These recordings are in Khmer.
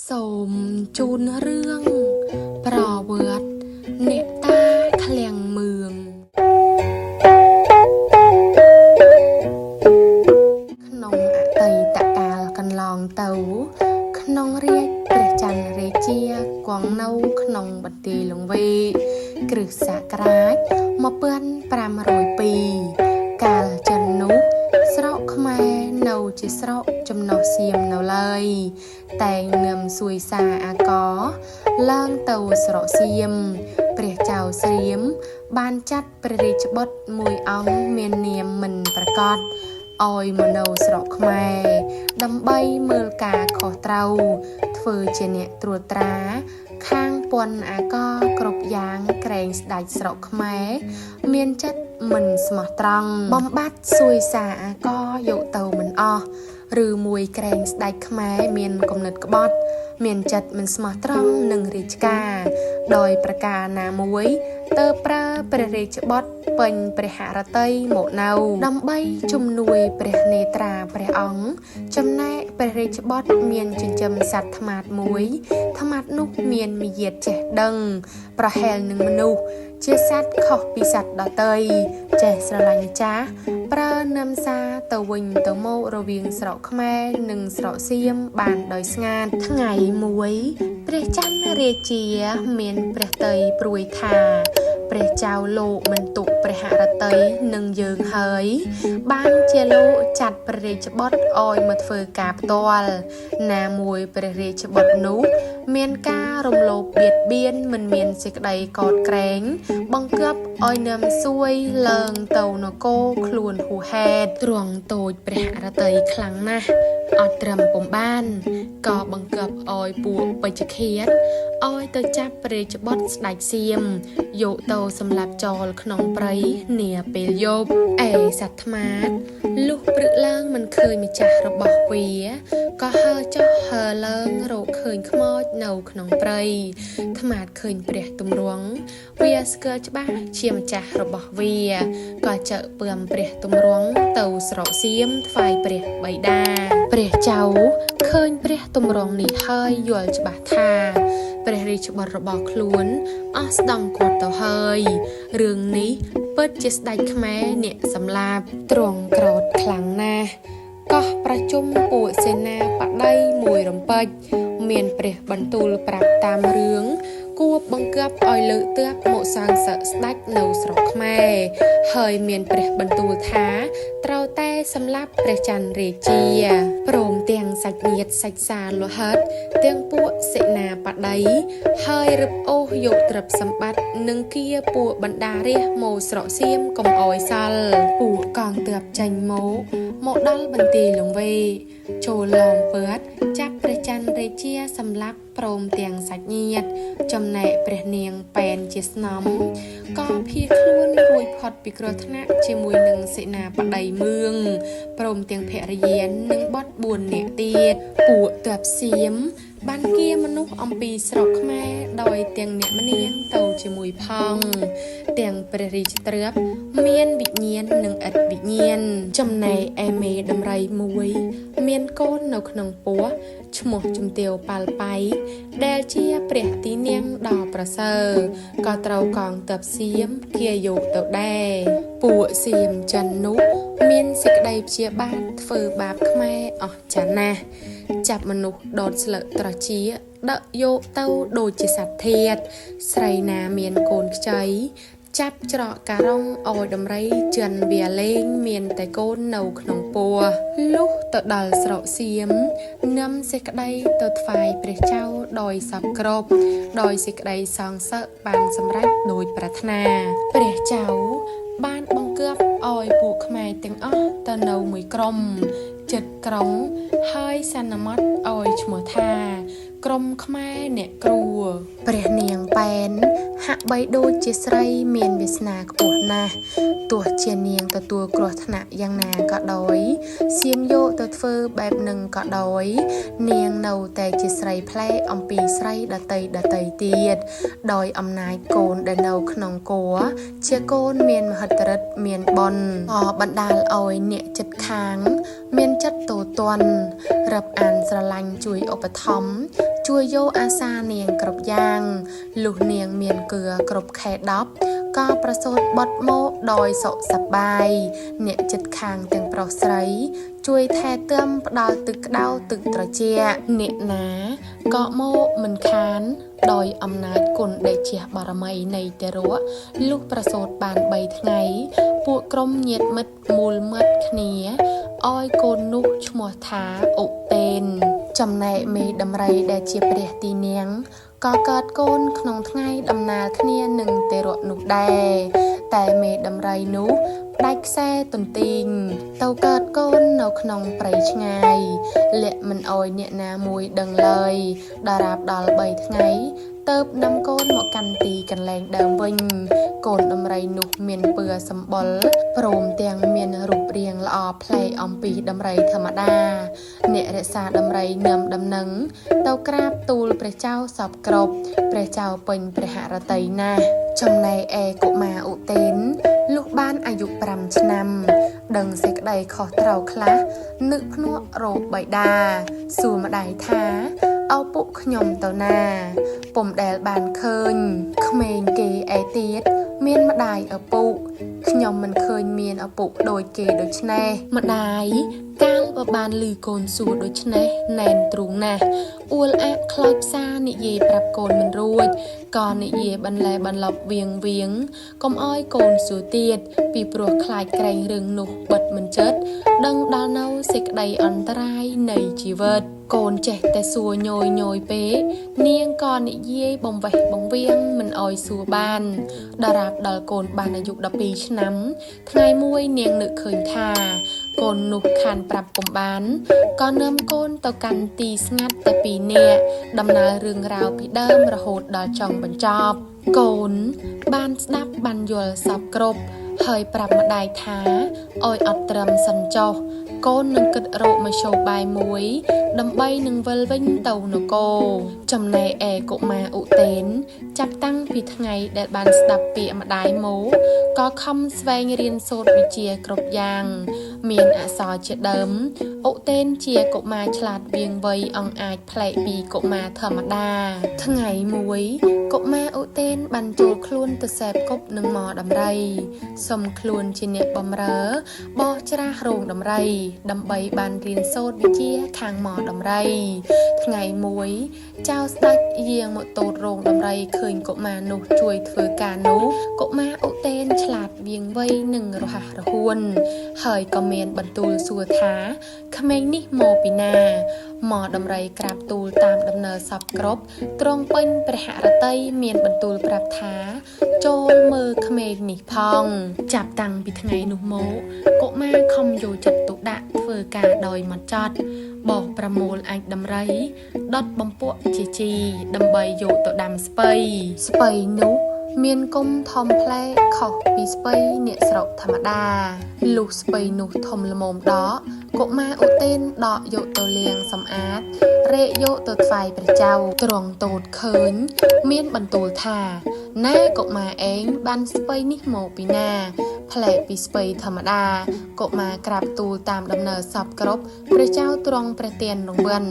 សូមជូនរឿងប្រវត្តិអ្នកតាឃ្លាំងមឿងក្នុងអតីតកាលកន្លងទៅ ក្នុងរាជ្យព្រះចន្ទរាជាគង់នៅក្នុងបន្ទាយលង្វែកគ្រិស្តសករាជ1502កាលចិននោះ ស្រុកខ្មែរនៅជាស្រុកចំណុះសៀមនៅឡើយ តែងនឹមសួយសារអាករឡើងទៅស្រុកសៀមព្រះចៅសៀមបានចាត់ព្រះរាជបុត្រមួយអង្គមាននាមមិនប្រកាសឲ្យមកនៅស្រុកខ្មែរដើម្បីមើលការខុសត្រូវធ្វើជាអ្នកត្រួតត្រា ខាងពន្ធអាករគ្រប់យ៉ាងក្រែងស្ដេចស្រុកខ្មែរមានចិត្តមិនស្មោះត្រង់បំបត្តិសួយសារអាករយកទៅមិនអស់ឬមួយក្រែងស្ដេចខ្មែរមានគំនិតក្បត់ មានចិត្តមិនស្មោះត្រង់នឹងរាជការដោយប្រការណាមួយទៅប្រើព្រះរាជបុត្រពេញព្រះហឫទ័យមកនៅ ដើម្បីជំនួយព្រះនេត្រាព្រះអង្គចំណែកព្រះរាជបុត្រមានចិញ្ចឹមសត្វត្មាតមួយ ត្មាតនោះមានមាយាទចេះដឹង ប្រហែលនឹងមនុស្សជាសត្វខុសពីសត្វដទៃចេះស្រឡាញ់ម្ចាស់ប្រើនឹមសារទៅវិញទៅមករវាងស្រុកខ្មែរនិងស្រុកសៀមបានដោយស្ងាត់ថ្ងៃមួយ ព្រះចន្ទរាជាមានព្រះទ័យព្រួយថា ព្រះចៅលោកមិនទុកព្រះហឫទ័យនឹងយើងហើយ បានជាលោកចាត់ព្រះរាជបុត្រឲ្យមកធ្វើការផ្ទាល់ណាមួយព្រះរាជបុត្រនោះ មានការរំលោភបៀតបៀនមិនមានសេចក្តីកោតក្រែង បង្គាប់ឲ្យនឹមសួយឡើងទៅនគរខ្លួនហួសហេតុទ្រង់តូចព្រះហឫទ័យខ្លាំងណាស់អត់ត្រឹមពុំបានក៏បង្គាប់ឲ្យពួកបច្ចឃាតឲ្យទៅចាប់ព្រះរាជបុត្រស្ដេចសៀមយកទៅសម្លាប់ចោលក្នុងព្រៃនាពេលយប់ឯសត្វត្មាតលុះព្រឹកឡើងមិនឃើញម្ចាស់របស់វាក៏ហើរចុះហើរឡើងរកឃើញខ្មោចនៅក្នុងព្រៃត្មាតឃើញព្រះទម្រង់វាស្គាល់ច្បាស់ជាម្ចាស់របស់វាក៏ចឹកពើមព្រះទម្រង់ទៅស្រុកសៀមថ្វាយព្រះបិតាព្រះចៅឃើញព្រះទម្រង់នេះហើយយល់ច្បាស់ថាព្រះរាជបុត្ររបស់ខ្លួនអស់ស្ដង់គាត់ទៅហើយរឿងនេះពិតជាស្ដេចខ្មែរអ្នកសម្លាប់ទ្រង់ក្រោធខ្លាំងណាស់កោះប្រជុំពួកសេនាបតីមួយរំពេចមានព្រះបន្ទូលប្រាប់តាមរឿងគួបបង្គាប់ឲ្យលើកទ័ពមកសាងសឹកស្ដេចនៅស្រុកខ្មែរហើយមានព្រះបន្ទូលថាត្រូវតែសម្លាប់ព្រះច័ន្ទរាជាព្រមទាំងសាច់ញាតិសាច់សាលោហិតទាំងពួកសេនាបតីហើយរឹបអូសយកទ្រព្យសម្បត្តិនិងគៀពួកបណ្ដារាស្ត្រមកស្រុកសៀមកុំអោយសល់ពួកកងទ័ពចេញមកមកដល់បន្ទាយលង្វេចូលឡោមពើតចាប់ព្រះច័ន្ទរាជាសម្លាប់ព្រមទាំងសាច់ញាតិចំណែកព្រះនាងប៉ែនជាស្នំក៏ភៀសខ្លួនរួចផុតពីគ្រោះថ្នាក់ជាមួយនឹងសេនាបតីមឿងព្រមទាំងភរិយានិងបុត្រ4នាក់ទៀតពួកទ័ពសៀមបានគៀមនុស្សអំពីស្រុកខ្មែរដោយទាំងអ្នកម្នាងទៅជាមួយផងទាំងព្រះរាជទ្រព្យមានវិញ្ញាណនិងឥតវិញ្ញាណចំណែកឯមេដំរីមួយ មានកូននៅក្នុងពោះឈ្មោះជំទាវប៉ាល់ប៉ៃដែលជាព្រះទីនាងដ៏ប្រសើរក៏ត្រូវកងទ័ពសៀមគាយកទៅដែរពួកសៀមចិននោះមានសេចក្តីព្យាបាទធ្វើបាបខ្មែរអស់ចាស់ណាស់ចាប់មនុស្សដុតស្លឹកត្រចៀកដឹកយកទៅដូចជាសត្វធាតុស្រីណាមានកូនខ្ចីចាប់ច្រកការ៉ុងឲ្យដំរីជន់វាលេងមានតែកូននៅក្នុងពោះលុះទៅដល់ស្រុកសៀមនឹមសេចក្តីទៅថ្វាយព្រះចៅដោយសពគ្រប់ដោយសេចក្តីសងសឹកបានសម្រេចដោយប្រាថ្នាព្រះចៅបានបង្គាប់ឲ្យពួកខ្មែរទាំងអស់ទៅនៅមួយក្រុមចិត្តក្រុងហើយសន្មត់ឲ្យឈ្មោះថាក្រុមខ្មែរអ្នកគ្រួព្រះនាងប៉ែនហាក់បីដូចជាស្រីមានវាសនាខ្ពស់ណាស់ទោះជានាងទទួលគ្រោះថ្នាក់យ៉ាងណាក៏ដោយសៀមយកទៅធ្វើបែបនឹងក៏ដោយនាងនៅតែជាស្រីប្លែកអំពីស្រីដតីដតីទៀតដោយអំណាចកូនដែលនៅក្នុងគរជាកូនមានមហិទ្ធិឫទ្ធិមានបុណ្យក៏បណ្ដាលឲ្យអ្នកចិត្តខាង មានចិត្តទោទន់រាប់អានស្រឡាញ់ជួយឧបត្ថម្ភ ជួយយកអាសានាងគ្រប់យ៉ាង លុះនាងមានគឿគ្រប់ខែ10ក៏ប្រសូតបុត្រមកដោយសុខសប្បាយ អ្នកចិត្តខាងទាំងប្រុសស្រី ជួយថែទាំផ្ដល់ទឹកក្តៅទឹកត្រជាក់អ្នកណាក៏មកមិនខាន ដោយអំណាចគុណតេជះបារមីនៃទារកលុះប្រសូតបាន3ថ្ងៃ ពួកក្រុមញាតិមិត្តមូលមាត់គ្នាឲ្យកូននោះឈ្មោះថាឧតេន ចំណែកមេដំរីដែលជាព្រះទីនាង ក៏កើតកូនក្នុងថ្ងៃដំណាលគ្នានឹងទារកនោះដែរតែមេដំរីនោះផ្ដាច់ខ្សែទន្ទីងទៅកើតកូននៅក្នុងព្រៃឆ្ងាយលាក់មិនអោយអ្នកណាមួយដឹងឡើយដរាបដល់3ថ្ងៃទៅនាំកូនមកកាន់ទីកន្លែងដើមវិញ កូនដំរីនោះមានពឿសម្បុរព្រមទាំងមានរូបរាងល្អប្លែកអំពីដំរីធម្មតា អ្នករក្សាដំរីនាំដំណឹងទៅក្រាបទូលព្រះចៅសពគ្រប់ព្រះចៅពេញព្រះហឫទ័យណាស់ចំណែកឯកុមារឧតេនលុះបានអាយុ5ឆ្នាំ ដឹងសេចក្តីខុសត្រូវខ្លះនឹកភ្នក់រោគបិតាសួរម្ដាយថាឪពុកខ្ញុំទៅណា ពុំដែលបានឃើញក្មេងគេឯទៀតមានម្ដាយឪពុកខ្ញុំមិនឃើញមានឪពុកដូចគេដូច្នេះម្ដាយកាលបើបានឮកូនសួរដូច្នេះណែនទ្រូងណាស់អួលអាក់ខ្លោចផ្សានិយាយប្រាប់កូនមិនរួចក៏និយាយបន្លែបន្លប់វៀងវៀងកុំអោយកូនសួរទៀតពីព្រោះខ្លាចក្រែងរឿងនោះបិទមិនចិត្តដឹងដល់នៅសេចក្តីអន្តរាយនៃជីវិត កូនចេះតែសួរញយញយពេកនាងក៏និយាយបំវេះបង្វៀងមិនអោយសួរបានដរាបដល់កូនបានអាយុ12ឆ្នាំ ថ្ងៃមួយនាងនឹកឃើញថា កូននោះខានប្រាប់ពុំបានក៏នាំកូនទៅកាន់ទីស្ងាត់តែពីរនាក់ដំណើររឿងរ៉ាវពីដើមរហូតដល់ចុងបញ្ចប់ កូនបានស្ដាប់បានយល់សពគ្រប់ហើយប្រាប់ម្ដាយថាឲ្យអត់ត្រឹមសិនចុះកូននឹងគិតរកមធ្យោបាយមួយ ដើម្បីនឹងវិលវិញទៅនគរចំណែកឯកុមារឧតេន ចាប់តាំងពីថ្ងៃដែលបានស្ដាប់ពាក្យម្ដាយមកក៏ខំស្វែងរៀនសូត្រវិជ្ជាគ្រប់យ៉ាង មានអក្សរជាដើមឧតេនជាកុមារឆ្លាតវៀងវៃអង្អាចប្លែកពីកុមារធម្មតា ថ្ងៃមួយកុមារឧតេនបានចូលខ្លួនទៅសេពគប់នឹងហ្មដំរីសុំខ្លួនជាអ្នកបំរើបោះច្រាសរោងដំរី ដើម្បីបានរៀនសូត្រវិជ្ជាខាងហ្មដំរី ថ្ងៃមួយចៅស្ដេចយាងមកទតរោងដំរីឃើញកុមារនោះជួយធ្វើការនោះកុមារឧតេនឆ្លាតវៀងវៃនិងរហ័សរហួន ហើយក៏មានបន្ទូលសួរថាក្មេងនេះមកពីណាមកដំរីក្រាបទូលតាមដំណើរសពគ្រប់ទ្រង់ពេញព្រះហឫទ័យមានបន្ទូលប្រាប់ថា ចូលមើលក្មេងនេះផង ចាប់តាំងពីថ្ងៃនោះមកកុមារខំយកចិត្តទុកដាក់ធ្វើការដោយម៉ត់ចត់បោះប្រមូលអាចដំរីដុតបំពក់ជាជីដើម្បីយកទៅដាំស្ពៃស្ពៃនោះមានគុំធំផ្លែខុសពីស្ពៃអ្នកស្រុកធម្មតាលុះស្ពៃនោះធំល្មមដកកុមារឧតេនដកយកទៅលាងសម្អាតរែកយកទៅថ្វាយព្រះចៅទ្រង់ទតឃើញ មានបន្ទូលថាណែកុមារឯងបានស្ពៃនេះមកពីណា ប្លែកពីស្ពៃធម្មតាកុមារក្រាបទូលតាមដំណើរសពគ្រប់ព្រះចៅទ្រង់ព្រះទានរង្វិន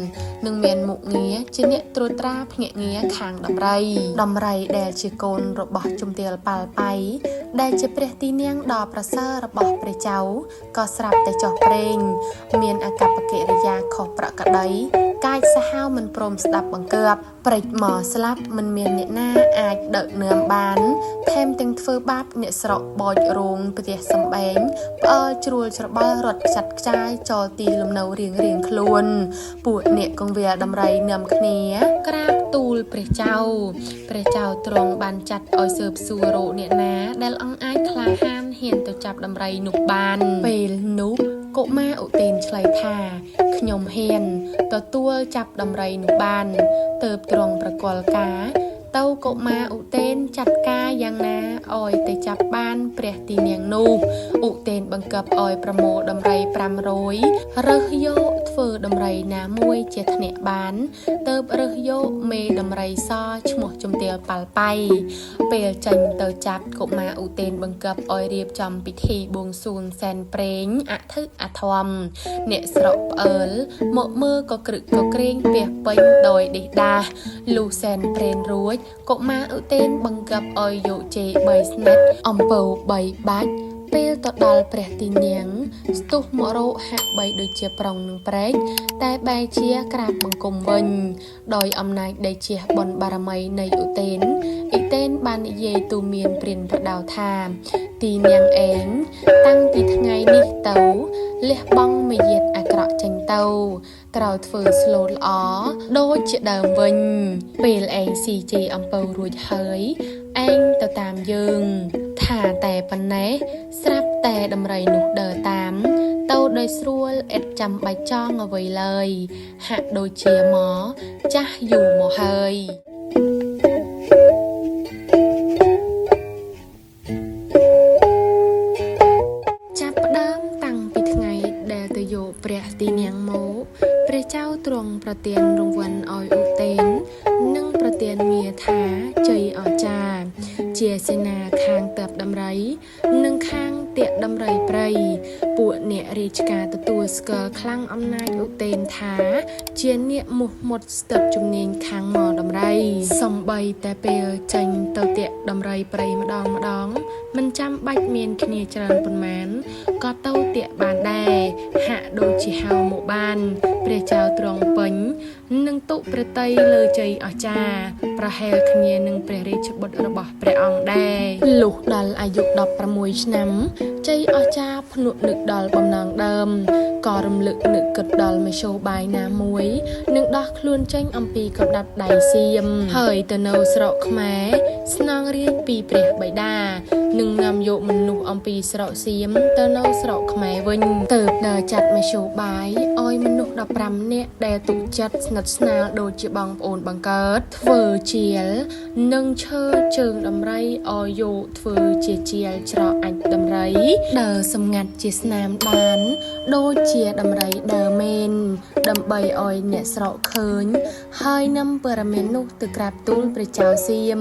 នឹងមានមុខងារជាអ្នកត្រួតត្រាភ្នាក់ងារខាងដំរីដំរីដែលជាកូនរបស់ជំទាវប៉ាល់ប៉ៃដែលជាព្រះទីនាងដ៏ប្រសើររបស់ព្រះចៅក៏ស្រាប់តែចោះព្រេង មានអាកប្បកិរិយាខុសប្រក្រតីកាចសាហាវមិនព្រមស្ដាប់បង្គាប់ព្រិចមកស្លាប់មិនមានអ្នកណាអាចដឹកនាំបាន ថែមទាំងធ្វើបាបអ្នកស្រុកបោចរោងផ្ទះសំបែងផ្អើលជ្រួលច្របល់រត់ខ្ចាត់ខ្ចាយចោលទីលំនៅរៀងរៀងខ្លួន ពួកអ្នកកងវិលដំរីនាំគ្នា ក្រាបទូលព្រះចៅព្រះចៅទ្រង់បានចាត់ឲ្យស៊ើបសួររកអ្នកណាដែលអង្អាចក្លាហានហ៊ានទៅចាប់ដំរីនោះបាន ពេលនោះកុមារឧតេនឆ្លើយថាខ្ញុំហ៊ានទទួលចាប់ដំរីនោះបាន ទៅទ្រង់ប្រកល់ការទៅកុមារឧតេនចាត់ការយ៉ាងណាឲ្យទៅចាប់បានព្រះទីនាងនោះឧតេនបង្កប់ឲ្យប្រមូលដំរី500រើសយក ធ្វើដំរីណាមួយជាធ្នាក់បាន ទើបរើសយកមេដំរីសឈ្មោះជំទាវប៉ាល់ប៉ៃពេលចេញទៅចាប់កុមារឧទេនបង្គាប់ឲ្យរៀបចំពិធីបួងសួងសែនព្រេងអធិអធមអ្នកស្រុកផ្អើលមកមើលក៏ក្រឹកក៏ក្រែងពាសពេញដោយដេះដាសលុះសែនព្រេនរួចកុមារឧទេនបង្គាប់ឲ្យយកជ័យ3ស្និតអំពៅ3បាច់ពេលទៅដល់ព្រះទីនាំងស្ទុះមករោហាក់បីដូចជាប្រុងនឹងព្រែកតែបែរជាក្រាបបង្គំវិញ ដោយអំណាចដែលជាបុណ្យបារមីនៃឧទេនអ៊ីតេនបាននិយាយទូមានព្រានប្រដៅថា ទីនាងឯងតាំងពីថ្ងៃនេះទៅលះបង់មាយាទអាក្រក់ចេញទៅត្រូវធ្វើស្លូតល្អដូចជាដើមវិញ ពេលឯងស៊ីជេអំពៅរួចហើយឯងទៅតាមយើង ថាតែប៉ុណ្ណេះស្រាប់តែដំរីនោះដើរតាម ទៅដោយស្រួលឥតចាំបាច់ចង់អ្វីឡើយ ហាក់ដូចជាមកចាស់យូរមកហើយចាប់ផ្ដើមតាំងពីថ្ងៃដែលទៅយកព្រះទីនាំងមកព្រះចៅទ្រង់ប្រទានរង្វាន់ឲ្យឧទេន និងប្រទានងារថាជ័យអស្ចារ្យជាសេនាខាងទ័ពដំរី និងខាងទាក់ដំរីព្រៃពួកអ្នករាជការទទួលស្គាល់ខ្លាំងអំណាចឧទេនថា ជាអ្នកមោះមុតស្ទាត់ជំនាញខាងមកដំរី សំបីតែពេលចេញទៅទាក់ដំរីព្រៃម្ដងម្ដង មិនចាំបាច់មានគ្នាច្រើនប៉ុន្មានក៏ទៅទាក់បានដែរហាក់ដូចជាហៅមកបាន ព្រះចៅទ្រង់ពេញ និងទុប្រតិយលើជ័យអស្ចារ្យប្រហែលគ្នានឹងព្រះរាជបុត្ររបស់ព្រះអង្គដែរលុះដល់អាយុ16ឆ្នាំជ័យអស្ចារ្យភ្នក់នឹកដល់បំណងដើមក៏រំលឹកនឹកគិតដល់មធ្យោបាយណាមួយនឹងដោះខ្លួនចេញអំពីកណ្ដាប់ដៃសៀមហើយទៅនៅស្រុកខ្មែរស្នងរាជពីព្រះបិតានឹងនាំយកមនុស្សអំពីស្រុកសៀមទៅនៅស្រុកខ្មែរវិញទៅដើរចាត់មធ្យោបាយឲ្យមនុស្ស15នាក់ដែលទុកចិត្តស្និទ្ធស្នាលដូចជាបងប្អូនបង្កើតធ្វើជាលនិងឈើជើងដំរីឲ្យយកធ្វើជាជាលច្រកអាចដំរីដើរសម្ងាត់ជាស្នាមបាន ដូចជាដំរីដើរមែនដើម្បីឲ្យអ្នកស្រុកឃើញ ហើយនំព័រមាននោះទៅក្រាបទូលព្រះចៅសៀម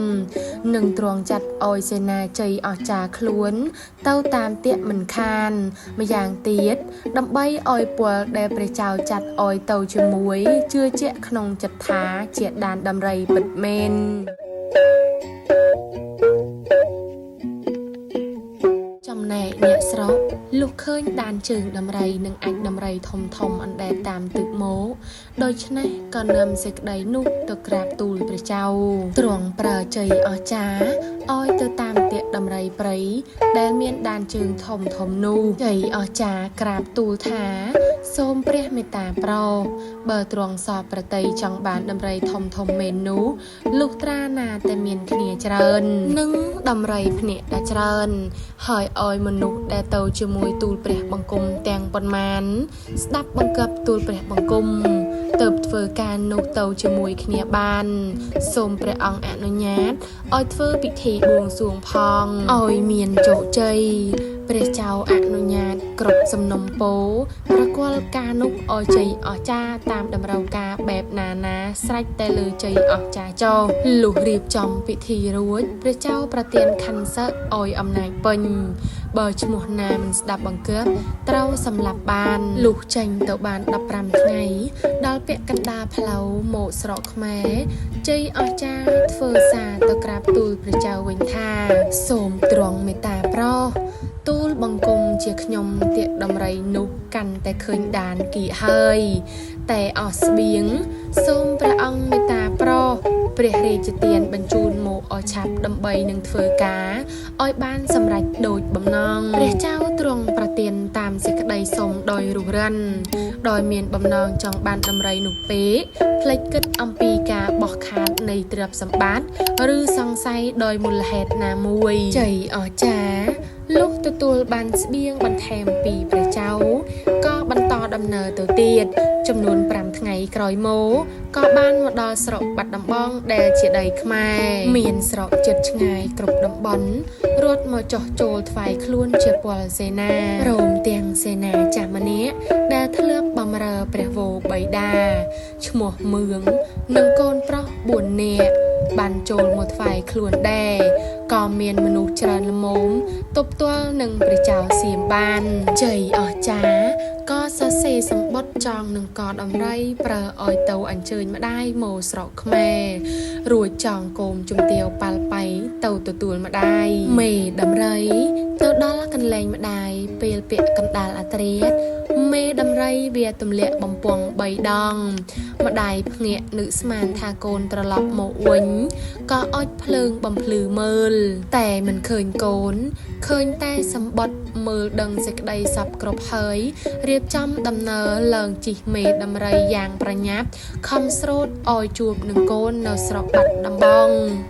និងទ្រង់ចាត់ឲ្យសេនាជ័យអស្ចារ្យខ្លួន ទៅតាមទាក់មិនខានម្យ៉ាងទៀតដើម្បីឲ្យពលដែលព្រះចៅចាត់ឲ្យទៅជាមួយជឿជាក់ក្នុងចិត្តថាជាដានដំរីពិតមែនចំណែកអ្នកស្រុកលុះឃើញដានជើងដំរីនិងអាចដំរីធំធំអណ្ដែតតាមទឹកមកដូច្នេះក៏នាំសេចក្តីនោះទៅក្រាបទូលព្រះចៅទ្រង់ប្រើជ័យអស្ចារ្យឲ្យទៅតាមទាក់ដំរីព្រៃដែលមានដានជើងធំធំនោះជ័យអស្ចារ្យក្រាបទូលថា សូមព្រះមេត្តាប្រោសបើទ្រង់សពប្រតិយចង់បានដំរីធំធំមែននោះលុះត្រាណាតែមានគ្នាច្រើន និងដំរីភ្នាក់ដែលច្រើន ហើយឲ្យមនុស្សដែលទៅជាមួយទូលព្រះបង្គំទាំងប៉ុន្មាន ស្ដាប់បង្គាប់ទូលព្រះបង្គំទៅធ្វើការនោះទៅជាមួយគ្នាបាន សូមព្រះអង្គអនុញ្ញាតឲ្យធ្វើពិធីបួងសួងផងឲ្យមានជោគជ័យព្រះចៅអនុញ្ញាតគ្រប់សំណុំពរប្រគល់ការនោះឲ្យជ័យអស្ចារ្យតាមតម្រូវការបែបណាណាស្រេចតែលើជ័យអស្ចារ្យចោលុះរៀបចំពិធីរួចព្រះចៅប្រទានខណ្ឌសឹកឲ្យអំណាចពេញបើឈ្មោះណាមិនស្ដាប់បង្គាប់ត្រូវសម្លាប់បានលុះចេញទៅបាន15ថ្ងៃដល់ពាក់កណ្ដាលផ្លូវមកស្រុកខ្មែរជ័យអស្ចារ្យធ្វើសារទៅក្រាបទូលព្រះចៅវិញថាសូមទ្រង់មេត្តាប្រោសទូលបង្គំជាខ្ញុំទាក់ដំរីនោះកាន់តែឃើញដានគីហើយ តែអស់ស្បៀងសូមព្រះអង្គមេត្តាប្រោសព្រះរាជទានបញ្ជូនមកឲ្យឆាប់ដើម្បីនឹងធ្វើការឲ្យបានសម្រេចដូចបំណងព្រះចៅទ្រង់ប្រទានតាមសេចក្តីសុំដោយរុះរិន ដោយមានបំណងចង់បានដំរីនោះពេកភ្លេចគិតអំពីការបោះខាតនៃទ្រព្យសម្បត្តិឬសង្ស័យដោយមូលហេតុណាមួយជ័យអស្ចារ្យលុះទទួលបានស្បៀងបន្ថែមពីព្រះចៅក៏បន្ត ដំណើរទៅទៀតចំនួន5ថ្ងៃក្រោយមកក៏បានមកដល់ស្រុកបាត់ដំបងដែលជាដីខ្មែរមានស្រុកជិតឆ្ងាយគ្រប់តំបន់រត់មកចុះចូលថ្វាយខ្លួនជាពលសេនាព្រមទាំងសេនាចាស់ម្នាក់ដែលធ្លាប់បម្រើព្រះវរបិតាឈ្មោះមឿងនិងកូនប្រុស4នាក់បានចូលមកថ្វាយខ្លួនដែរក៏មានមនុស្សច្រើនល្មមទប់ទល់នឹងព្រះចៅសៀមបានជ័យអស្ចារ្យក៏សរសេរសម្បត្តិចងនឹងកដំរីប្រើឲ្យទៅអញ្ជើញម្ដាយមកស្រុកខ្មែររួចចងគោមជំទាវប៉ាល់បៃទៅទទួលម្ដាយមេដំរីទៅដល់កន្លែងម្ដាយពេលពាក់កណ្ដាលអាត្រាតមេដំរីវាទម្លាក់បំពង់3ដងម្ដាយភ្ញាក់នឹកស្មានថាកូនត្រឡប់មកវិញក៏អុចភ្លើងបំភ្លឺមើលតែមិនឃើញកូនឃើញតែសម្បត្តិមើលដឹងសេចក្តីសពគ្រប់ហើយរៀបចំដំណើរឡើងជិះមេដំរីយ៉ាងប្រញាប់ខំស្រោតឲ្យជួបនឹងកូននៅស្រុកបាត់ដំបង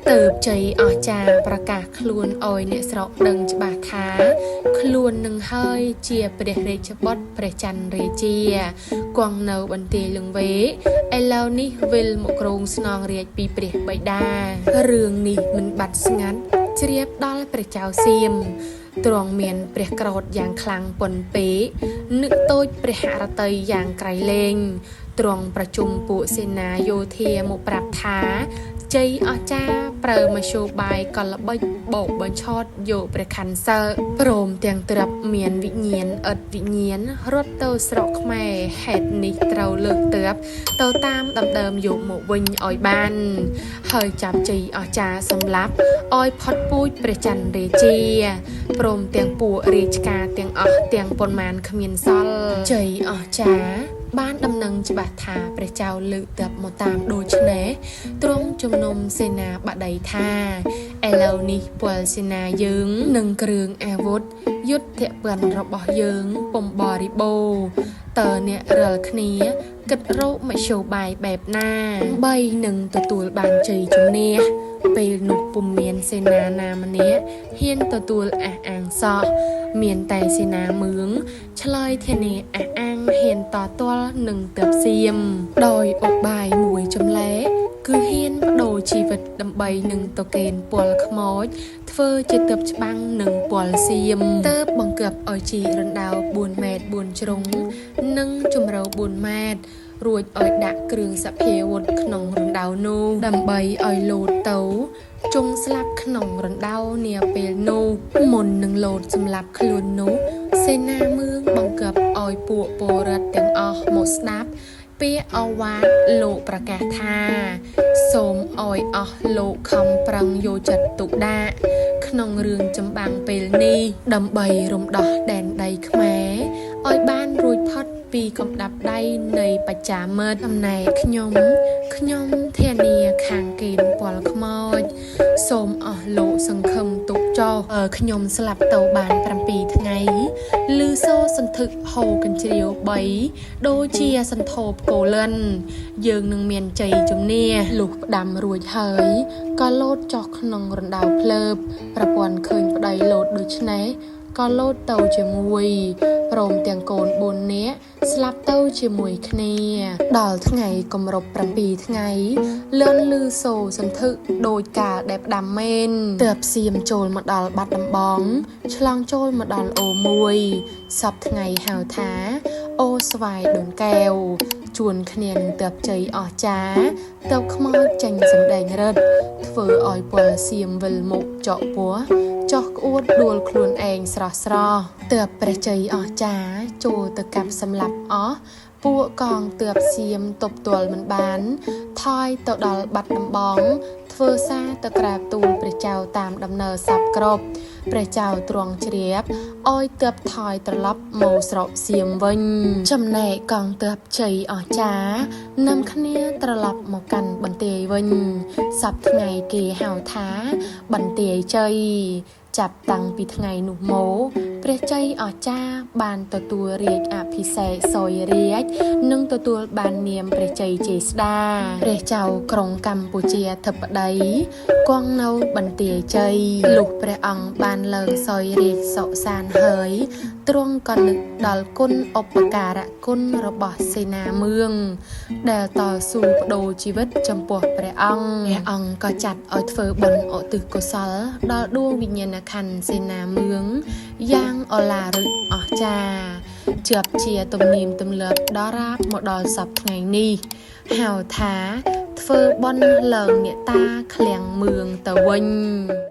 ទៅជ័យអស្ចារ្យប្រកាសខ្លួនឲ្យអ្នកស្រុកដឹងច្បាស់ថាខ្លួននឹងហើយជាព្រះរាជបុត្រព្រះច័ន្ទរាជាគង់នៅបន្ទាយលង្វេឥឡូវនេះវិលមកគ្រងស្នងរាជពីព្រះបិតារឿងនេះមិនបាត់ស្ងាត់ជ្រាបដល់ព្រះចៅសៀមទ្រង់មានព្រះក្រោធយ៉ាងខ្លាំងពន់ពេកនឹកតូចព្រះហឫទ័យយ៉ាងក្រៃលែងទ្រង់ប្រជុំពួកសេនាយោធាមកប្រាប់ថាជ័យអស្ចារ្យប្រើមធ្យោបាយកលល្បិចបោកបញ្ឆោតយកព្រះខ័នសើព្រមទាំងទ្រាប់មានវិញ្ញាណឥតវិញ្ញាណរត់ទៅស្រុកខ្មែរហេតុនេះត្រូវលើកទ័ពទៅតាមដំដើមយកមកវិញឲ្យបានហើយចាប់ជ័យអស្ចារ្យសម្លាប់ឲ្យផុតពូជព្រះច័ន្ទរាជាព្រមទាំងពួករាជការទាំងអស់ទាំងប៉ុន្មានគ្មានសល់ជ័យអស្ចារ្យបានដំណឹងច្បាស់ថាព្រះចៅលើកទ័ពមកតាមដូច្នេះទ្រង់ជំនុំសេនាបតីថាឥឡូវនេះពលសេនាយើងនិងគ្រឿងអាវុធយុទ្ធពន្ធរបស់យើងពុំបរិបូរណ៍តើអ្នករាល់គ្នាគិតរកមធ្យោបាយបែបណាបីនឹងទទួលបានជ័យជំនះពេលនោះពុំមានសេនាណាម្នាក់ហ៊ានទទួលអះអាងសោះមានតែសេនាមឿងឆ្លើយធានាអះអាងហ៊ានតទល់នឹងទើបសៀមដោយឧបាយមួយចម្លែកគឺហ៊ានបដូរជីវិតដើម្បីនឹងតកេនពលខ្មោចធ្វើជាទើបច្បាំងនឹងពលសៀមទើបបង្គាប់ឲ្យជីរណ្ដៅ4ម៉ែត្រ4ជ្រុងនិងជម្រៅ4ម៉ែត្ររួចឲ្យដាក់គ្រឿងសភាវុធក្នុងរណ្ដៅនោះដើម្បីឲ្យលោតទៅជង់ស្លាប់ក្នុងរណ្ដៅនាពេលនោះមុននឹងលោតសម្លាប់ខ្លួននោះសេនាមឿងបង្គាប់ឲ្យពួកពលរដ្ឋទាំងអស់មកស្ដាប់ពាក្យឱវាទលោកប្រកាសថាសូមឲ្យអស់លោកខំប្រឹងយកចិត្តទុកដាក់ក្នុងរឿងចម្បាំងពេលនេះដើម្បីរំដោះដែនដីខ្មែរឲ្យបានរួចផុតពីកំដាប់ដៃនៃបច្ចាមិត្តចំណែកខ្ញុំខ្ញុំធានាខាងកេណ្ឌពលខ្មោចសូមអស់លោកសង្ឃឹមទុកចោះខ្ញុំស្លាប់ទៅបាន7ថ្ងៃឮសូរសន្ធឹកហូរកញ្ជ្រៀវ3ដូចជាសន្ធោបកូលិនយើងនឹងមានជ័យជំនះលុះផ្ដាំរួចហើយក៏លោតចុះក្នុងរណ្ដៅភ្លើបប្រពន្ធឃើញប្តីលោតដូច្នេះក៏លោតទៅជាមួយព្រមទាំងកូន4នាក់ស្លាប់ទៅជាមួយគ្នាដល់ថ្ងៃគម្រប់7ថ្ងៃលឿនលឺសូរសន្ធឹកដោយកាលដែលផ្ដាំមែនទើបសៀមចូលមកដល់បាត់ដំបងឆ្លងចូលមកដល់អូមួយសពថ្ងៃហៅថាអូស្វាយដូនកែវជួនគ្នានឹងទើបជ័យអស្ចារ្យទើបខ្មោចចេញសម្ដែងរិទ្ធធ្វើឲ្យពលសៀមវិលមុខចកពោះចោះក្អួតដួលខ្លួនឯងស្រស់ស្រស់ទើបព្រះជ័យអស្ចារ្យចូលទៅកាប់សម្លាប់អស់ពួកកងទើបសៀមទប់ទល់មិនបានថយទៅដល់បាត់ដំបងធ្វើសារទៅក្រាបទូលព្រះចៅតាមដំណើរសពគ្រប់ព្រះចៅទ្រង់ជ្រាបឲ្យទើបថយត្រឡប់មកស្រុកសៀមវិញចំណែកកងទើបជ័យអស្ចារ្យនាំគ្នាត្រឡប់មកកាន់បន្ទាយវិញសពថ្ងៃគេហៅថាបន្ទាយជ័យចាប់តាំងពីថ្ងៃនោះមក ព្រះជ័យអស្ចារ្យបានទទួលរាជអភិសេកសោយរាជនិងទទួលបាននាមព្រះជ័យជេស្តាព្រះចៅក្រុងកម្ពុជាអធិបតីគង់នៅបន្ទាយជ័យលុះព្រះអង្គបានឡើងសោយរាជសុសានហើយទ្រង់ក៏នឹកដល់គុណឧបការៈគុណរបស់សេនាមឿងដែលតស៊ូបដូរជីវិតចំពោះព្រះអង្គព្រះអង្គក៏ចាត់ឲ្យធ្វើបុណ្យឧទ្ទិសកុសលដល់ដួងវិញ្ញាណក្ខន្ធសេនាមឿងយ៉ាងឱឡារិកអស្ចារ្យជាប់ជាទំនៀមទម្លាប់ដល់រាបមកដល់សព្វថ្ងៃនេះហៅថាធ្វើបុណ្យឡើងអ្នកតាឃ្លាំងមឿងទៅវិញ។